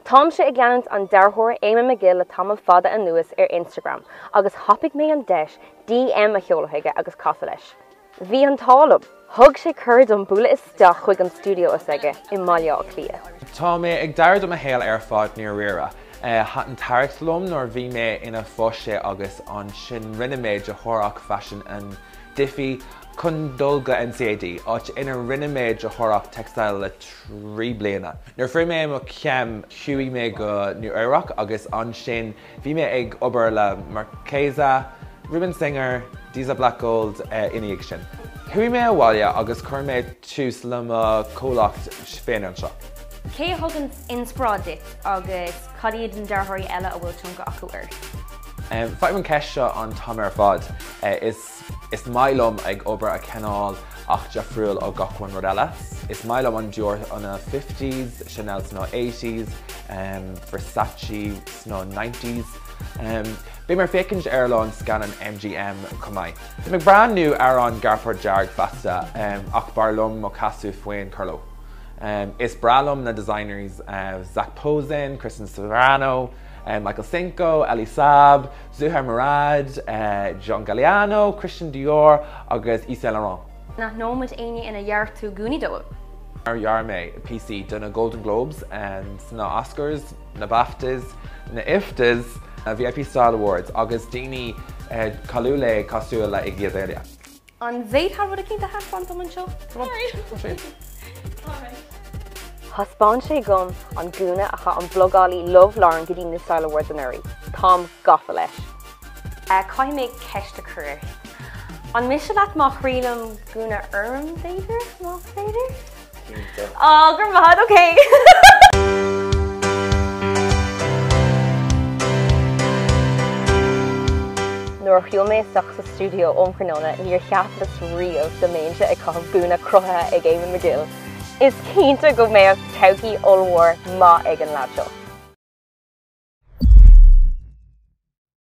Táimse ag leanúint an dearthóir Eamonn McGill le tamall fada anuas ar Instagram agus thapaigh mé an deis DM a sheoladh chuige agus casadh leis. Bhí an t-ádh liom! Thug sé cuireadh dom bualadh isteach chuig an stiúideo s'aige i mBaile Átha Cliath. Tá mé ag dearadh do mo shaol ar fad i ndáiríre. Thaitin dearthacht liom nuair bhí mé ina pháiste agus ansin rinne mé dearthóireacht faisin in DIFE chun dul go NCAD, áit ina rinne mé dearthóireacht textile le 3 bliana. Nuair a fuair mé mo chéim chuaigh mé go Nua Eabhrac agus ansin bhí mé ag obair le Marchesa, Rubin Singer, Diesel Black Gold ina dhiaidh sin. Chuaigh mé abhaile agus chuir mé tús le mo chomhlacht féin anseo. Cé a thugann inspioráid duit agus cad iad na dearthóirí eile a bhfuil tionchar acu ort? Faighim an ceist seo an t-am ar fad. Is. Is maith liom ag obair a cineál ach difriúil ó gach one rud eile. Is maith liom an Dior na fifties, Chanel sna eighties, Versace sna nineties. Beidh mé ag féachaint ar a lán scannán MGM chomh maith. Tá mé ag breathnú ar an gcairpéad dearg feasta ach b'fhearr liom mo casadh faoin churló. Is breá liom na designers Zac Posen, Christian Siriano, Michael Cinco, Elie Saab, Zuhair Murad, John Galliano, Christian Dior agus Yves Saint Laurent. An aithneodh muid éinne inar dhear tú gúnaí dóibh? Dhear mé píosaí do na Golden Globes, na Oscars, na BAFTAs, na IFTAs, na VIP Style Awards agus daoine cáiliúla cosúil le Iggy Azalea. An bhféadfá rud eicínt a thaispeáint dom anseo? Thaispeáin sé dom an gúna a chaith an blogálaí Love Lauren go dtí na Style Awards anuraidh. Táim gafa leis. Caithfidh mé ceist a chur ort. An miste leat má thriailim gúna orm, b'fhéidir? Más féidir? Cinnte. Á, go raibh maith agat, ok! Nuair a shiúil mé isteach sa stiúideo um thráthnóna, níor cheapas riamh go mbeinnse ag caitheamh gúna cruthaithe ag Eamonn McGill. Is cinnte go mbeadh todhchaí ollmhór maith ag an leaid seo.